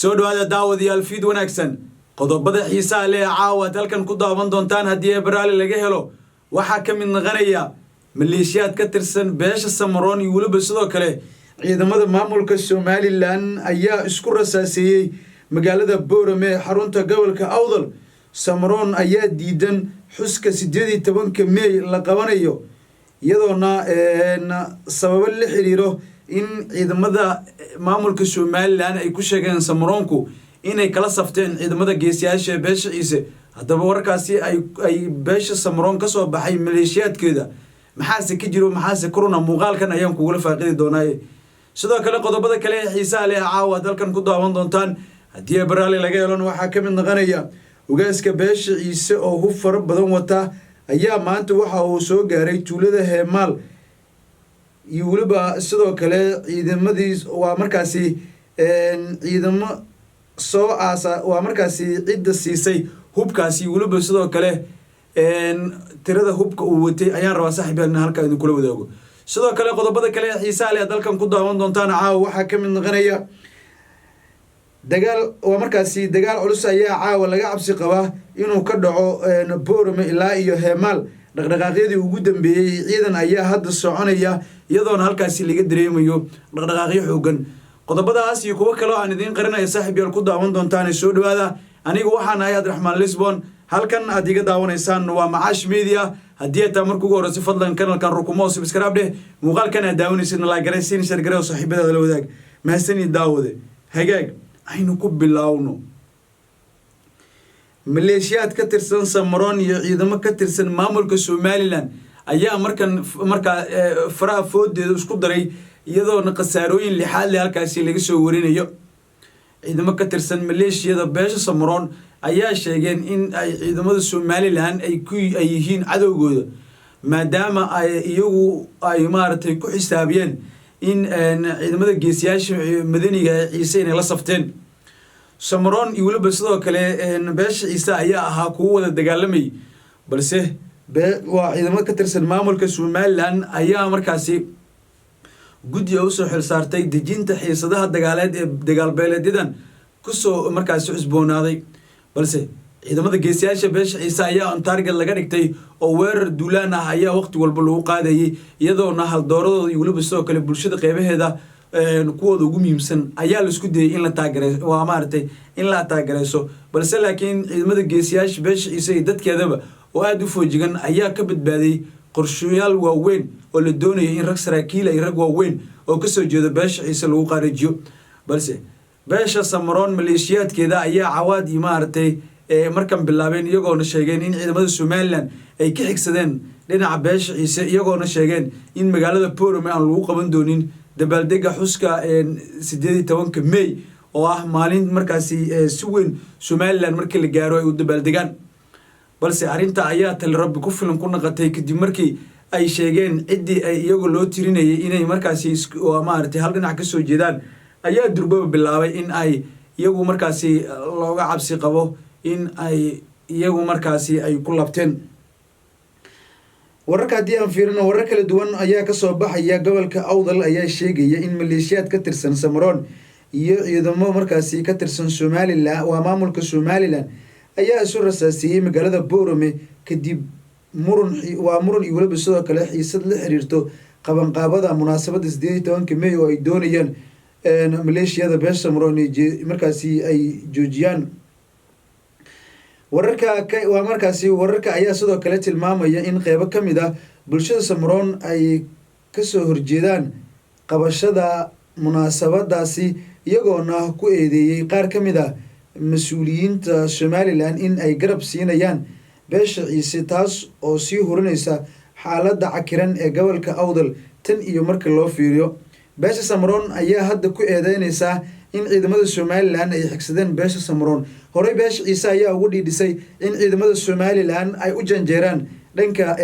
Soo dhawaada daawadayaal, fiid wanaagsan. Qodobada xiisaha leh caawa aad halkan ku daawan doontaan haddii Ebraali laga helo waxaa ka mid noqonaya maleeshiyaad ka tirsan beesha Samaroon iyo weliba sidoo kale ciidamada maamulka Somaliland ayaa isku rasaaseeyey magaalada Boorame ee xarunta gobolka Awdal. Samaroon ayaa diidan xuska 18-ka Mey la qabanayo, iyadoona sababo la xiriiro in ciidamada maamulka Somaliland ay ku sheegeen Samaroonku inay kala safteen ciidamada geesiyaasha ee beesha Ciise. Haddaba warkaasi ay beesha Samaroon kasoo baxay maleeshiyaadkeeda maxaase ka jiro, maxaase korona? Muuqaalkan ayaan kugula faaqidi doonaaye. Sidoo kale qodobada kale ee xiisaha leh caawa dalkan ku daawan doontaan haddii Baraali laga helon waxaa ka mid noqonaya ugaaska beesha Ciise oo hub fara badan wata ayaa maanta waxa uu soo gaaray tuulada Heemaal iyo weliba sidoo kale ciidamadii, waa markaasi ciidamo soo aasa, waa markaasi cidda siisay hubkaasi, weliba sidoo kale tirada hubka uu watay ayaan rabaa, saaxiib yaal, in halkaa idinkula wadaago. Sidoo kale qodobada kale ee xiisaha leh dalkan ku daawan doontaan caawa waxaa ka mid noqonaya dagaal, waa markaasi dagaal culus ayaa caawa laga cabsi qabaa inuu ka dhaco Boorame ilaa iyo Heemaal. Dhaqdhaqaaqyadii ugu dambeeyey ciidan ayaa hadda soconaya, iyadoona halkaasi laga dareemayo dhaqdhaqaaqyo xoogan. Qodobadaas iyo kuwo kale oo aan idiin qarinaya, saaxiib yaal, ku daawan doontaan. Soo dhawaada. Anigu waxaan ahay Cabdiraxmaan Lisbon, halkan aad iga daawanaysaan waa Macaash Media. Haddii ay taa marka ugu horeysa, fadlan kanalkan rukumo oo subscribe dheh, muuqaalkan aad daawanaysidna like garaysiin, share garee oo saaxiibadaada la wadaag. Mahadsanid, daawade. Hagaag, aynu ku bilaawno. Maleeshiyaad ka tirsan Samaroon iyo ciidamo ka tirsan maamulka Somaliland ayaa markan markaa faraha foodeeda isku daray, iyadoona khasaarooyin lixaad leh halkaasi laga soo warinayo. Ciidamo ka tirsan maleeshiyada beesha Samaroon ayaa sheegeen in ay ciidamada Somaliland ay ku ay yihiin cadowgooda, maadaama ay iyagu ay maaragtay ku xisaabiyeen in ciidamada geesiyaasha madaniga ee Ciise inay la safteen. Samaroon iyo weliba sidoo kale beesha Ciise ayaa ahaa kuwo wada dagaalamayay, balse waa ciidamo ka tirsan maamulka Somaliland ayaa markaasi guddiga usoo xilsaartay dejinta xiisadaha dagaaleed ee dagaalbeeleedyadan kusoo markaasi cusboonaaday. Balse ciidamada geesiyaasha beesha Ciise ayaa on target laga dhigtay oo weerar duulaan ah ayaa waqti walba lagu qaadayay, iyadoona haldooradooda iyo weliba sidoo kale bulshada qeybaheeda kuwooda ugu muhiimsan ayaa laisku dayay in la taagare, waa maaragtay in la taageereyso. Balse laakiin ciidamada geesiyaasha beesha Ciise iyo dadkeedaba oo aada u foojigan ayaa ka badbaadiyey qorshayaal waaweyn oo la doonayay in rag saraakiila iyo rag waaweyn oo kasoo jeedo beesha Ciise lagu qaarijiyo. Balse beesha Samaroon maleeshiyaadkeeda ayaa cawaad iyo maaragtay markan bilaabeen, iyagoona sheegeen in ciidamada Somaliland ay ka xigsadeen dhinaca beesha Ciise, iyagoona sheegeen in magaalada Borame aan lagu qaban doonin dabaaldega xuska 18-ka May, oo ah maalin markaasi si weyn Somaliland markii la gaaro ay u dabaaldegaan. Balse arrinta ayaa tali rabbi ku filan ku naqatay kadib markii ay sheegeen ciddii ay iyagu loo tirinayay inay markaasi maaragtay hal dhinac kasoo jeedaan ayaa durbaba bilaabay in ay iyagu markaasi looga cabsi qabo in ay iyagu markaasi ay ku labteen. Wararka haddii aan fiirino, warar kala duwan ayaa kasoo baxaya gobolka Awdal ayaa sheegaya in maleeshiyaad ka tirsan Samaroon iyo ciidamo markaasi ka tirsan Somaliland, waa maamulka Somaliland, ayaa isu rasaasiyey magaalada Boorame kadib murun, waa muran iyo weliba sidoo kale xiisad la xiriirto qabanqaabada munaasabadda 18-ka May oo ay doonayaan maleeshiyada beesha Samaroon markaasi ay joojiyaan. Wararka waa markaasi wararka ayaa sidoo kale tilmaamaya in qeybo ka mid ah bulshada Samaroon ay kasoo horjeedaan qabashada munaasabadaasi, iyagoona ku eedeeyey qaar ka mid ah mas-uuliyiinta Somaliland in ay garab siinayaan beesha Ciise, taas oo sii hurinaysa xaaladda cakiran ee gobolka Awdal. Tan iyo marka loo fiiriyo, beesha Samaroon ayaa hadda ku eedeyneysaa in ciidamada Somaliland ay xigsadeen beesha Samaroon. Horey beesha Ciise ayaa ugu dhiidhisay in ciidamada Somaliland ay u janjeeraan dhanka,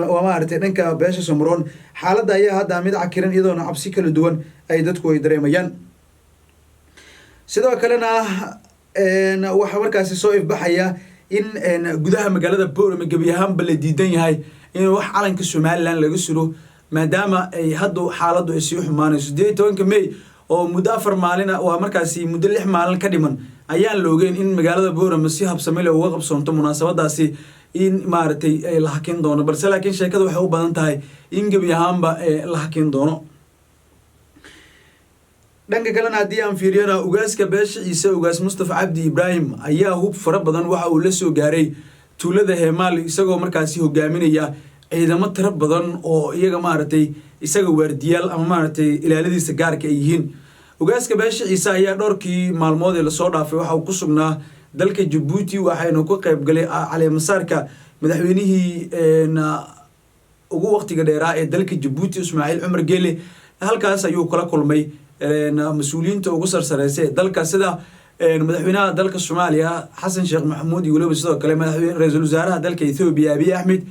waa maaragtay, dhanka beesha Samaroon. Xaaladda ayaa hadda mid cakiran, iyadoona cabsi kala duwan ay dadku ay dareemayaan. Sidoo kalena waxaa markaasi soo ifbaxaya in gudaha magaalada Boorame gebi ahaanba la diidan yahay in wax calanka Somaliland laga suro, maadaama ay hadda xaaladdu ay sii xumaanayso. 18-ka May oo muddo 4 maalin ah, waa markaasi muddo 6 maalin ka dhiman, ayaan la ogeyn in magaalada Boorama si habsami leh uga qabsoonto munaasabadaasi in maaragtay la hakin doono. Balse laakiin sheekada waxay u badan tahay in gebi ahaanba la hakin doono. Dhanka kalena haddii aan fiiriyona, ugaaska beesha Ciise, Ugaas Mustafa Cabdi Ibraahim, ayaa hub fara badan waxa uu la soo gaaray tuulada Heemaal, isagoo markaasi hogaaminaya ciidamo tiro badan oo iyaga maaragtay isaga waardiyaal ama maaragtay ilaaladiisa gaarka ay yihiin. Ugaaska beesha Ciise ayaa dhowrkii maalmood ee lasoo dhaafay waxa uu ku sugnaa dalka Jabuuti, waxaynu ka qayb galay caleemasaarka madaxweynihii ugu waqtiga dheeraa ee dalka Jabuuti, Ismaaciil Cumar Geele. Halkaas ayuu kala kulmay mas-uuliyiinta ugu sarsareysa ee dalka, sida madaxweynaha dalka Soomaaliya Xasan Sheekh Maxamuud, iyo weliba sidoo kale ra-iisul wasaaraha dalka Ethoobiya Abiy Axmed,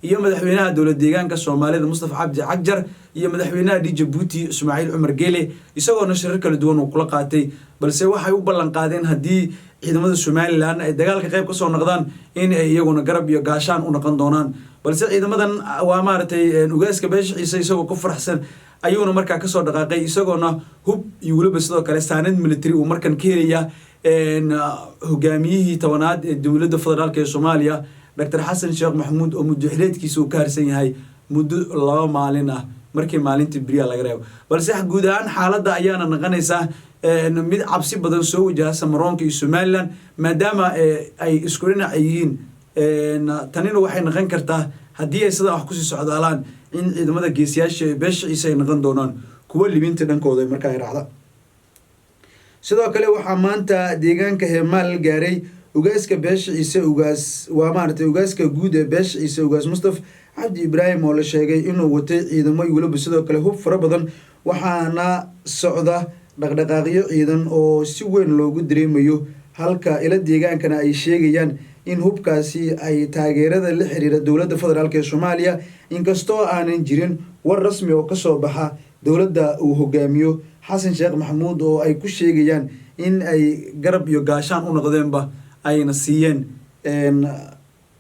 iyo madaxweynaha dowlad deegaanka Soomaalida Mustafa Cabdi Cagjar, iyo madaxweynaha Djibuuti Ismaaciil Cumar Geele, isagoona shirar kala duwan uu kula qaatay. Balse waxay u ballan qaadeen haddii ciidamada Somalilan ay dagaalka qayb kasoo noqdaan in ay iyaguna garab iyo gaashaan u noqon doonaan. Balse ciidamadan waa maaragtay ugaaska beesha Ciise isagoo ku faraxsan ayuuna markaa kasoo dhaqaaqay, isagoona hub iyo weliba sidoo kale saanad military uu markan ka helaya hogaamiyihii 10aad ee dowladda federaalk ee Soomaaliya, Doctor Xasan Sheekh Maxamuud, oo muddo xileedkiisa uu ka harsan yahay muddo 2 maalin ah markii maalintii beriya laga reebo. Balse guud ahaan xaaladda ayaana noqonaysaa mid cabsi badan soo wajaha Samaroonka iyo Somalilan, maadaama ay isku dhinac yihiin. Tanina waxay noqon kartaa haddii ay sidaa wax kusii socdaalaan in ciidamada geesiyaasha ee beesha Ciise ay noqon doonaan kuwa libinta dhankooda markaa ay raacda. Sidoo kale waxaa maanta deegaanka Heemaal gaaray ugaaska beesha Ciise, ugaas waa maaragtay ugaaska guud ee beesha Ciise, Ugaas Mustaf Cabdi Ibraahim, oo la sheegay inuu watay ciidamo iyo weliba sidoo kale hub fara badan, waxaana socda dhaqdhaqaaqyo ciidan oo si weyn loogu dareemayo halka. Ila deegaankana ay sheegayaan in hubkaasi ay taageerada la xiriira dowladda federaalk ee Soomaaliya, inkastoo aanan jirin war rasmi oo kasoo baxa dowladda uu hogaamiyo Xasan Sheekh Maxamuud oo ay ku sheegayaan in ay garab iyo gaashaan u noqdeenba ayna siiyeen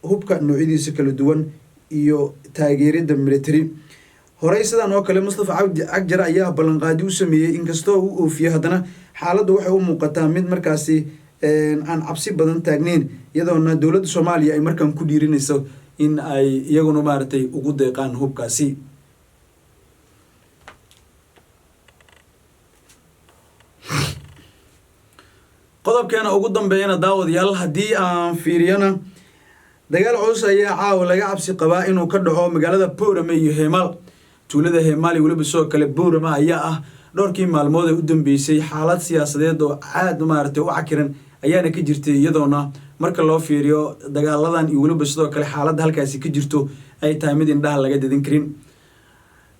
hubka noocyadiisa kala duwan iyo taageerida military. Horey sidan oo kale Mustafa Cabdi Cagjar ayaa ballanqaadi u sameeyey, inkastoo uu oofiyey, haddana xaaladdu waxay u muuqataa mid markaasi aan cabsi badan taagneyn, iyadoona dowladda Soomaaliya ay markan ku dhiirinayso in ay iyaguna maaragtay ugu deeqaan hubkaasi. Qodobkeena ugu dambeeyana, daawadayaal, haddii aan fiiriyana, dagaal culus ayaa caawa laga cabsi qabaa inuu ka dhaco magaalada Boorame iyo Heemaal. Tuulada Heemaal iyo weliba sidoo kale Boorame ayaa ah dhowrkii maalmood ee u dambeysay xaalad siyaasadeed oo aad maaragtay u cakiran ayaana ka jirtay, iyadoona marka loo fiiriyo dagaaladan iyo weliba sidoo kale xaaladda halkaasi ka jirto ay tahay mid indhaha laga dadin karin.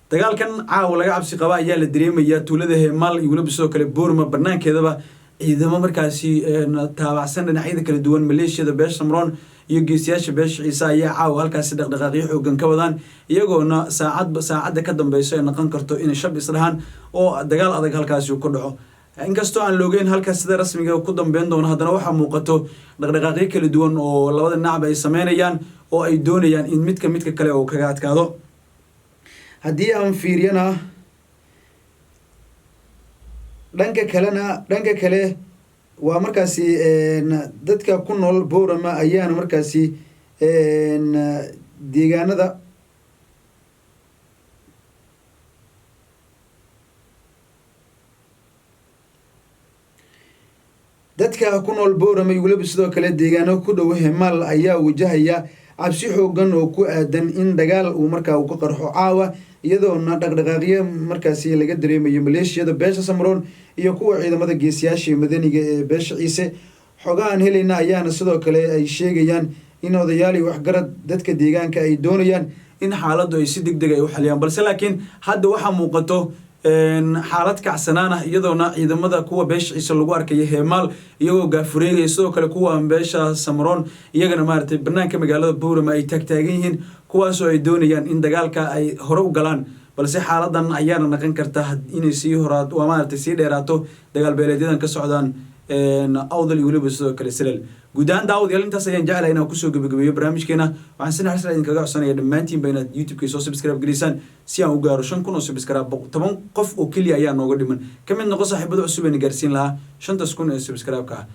Dagaalkan caawa laga cabsi qaba ayaa la dareemayaa tuulada Heemaal iyo weliba sidoo kale Boorama banaankeedaba. Ciidamo markaasi taabacsan dhinacyada kala duwan, maleeshiyada beesha Samroon iyo geesiyaasha beesha Ciise, ayaa caawa halkaasi dhaqdhaqaaqyo xoogan ka wadaan, iyagoona saacadba saacadda ka dambeyso ay noqon karto inay shab isdhahaan oo dagaal adag halkaasi ku dhaco. Inkastoo aan loogeyn halkaas sida rasmiga ku dambeyn doono, haddana waxaa muuqato dhaqdhaqaaqyo kala duwan oo labada dhinacba ay sameynayaan oo ay doonayaan in midka midka kale uu kaga adkaado. Haddii aan fiiriyana dhanka kalena, dhanka kale waa markaasi dadka ku nool Boorama ayaana markaasi deegaanada dadka ku nool Boorama iyo weliba sidoo kale deegaano ku dhow Hemaal ayaa wajahaya cabsi xoogan oo ku aadan in dagaal uu markaa uu ka qarxo caawa, iyadoona dhaqdhaqaaqyo markaasi laga dareemayo maleeshiyada beesha Samroon iyo kuwa ciidamada geesiyaasha madaniga ee beesha Ciise. Xogahan helayna ayaana sidoo kale ay sheegayaan in odayaal iyo waxgarad dadka deegaanka ay doonayaan in xaaladdu ay si deg deg ay u xaliyaan. Balse laakiin hadda waxaa muuqato xaalad kacsanaan ah, iyadoona ciidamada kuwa beesha Ciise lagu arkaya Heemaal iyagoo gaafureegaya, sidoo kale kuwa beesha Samroon iyagana maaragtay banaanka magaalada Boorama ay taagtaagan yihiin, kuwaasoo ay doonayaan in dagaalka ay hore u galaan. Balse xaaladan ayaana naqon karta inay sii horaa waa maaragtay sii dheeraato dagaal beeleedyadan ka socdaan Awdal iyo weliba sidoo kale Salal. Guud ahaan, daawadayaal, intaas ayaan jeclahay inaan kusoo gebagabeeyo barnaamijkeena. Waxaan si naxariis leh idinkaga codsanaya dhammaantiinba inaad YouTube-ka soo subscribe geliysaan si aan u gaaro 5000 oo subscribe. 10 qof oo keliya ayaa nooga dhiman. Ka mid noqo saaxiibada cusub ee na gaarsiin lahaa 5000 ee subscribe-ka ah.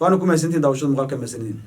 Waana ku mahadsantiin daawashada muuqaalka. Mahadsanidin.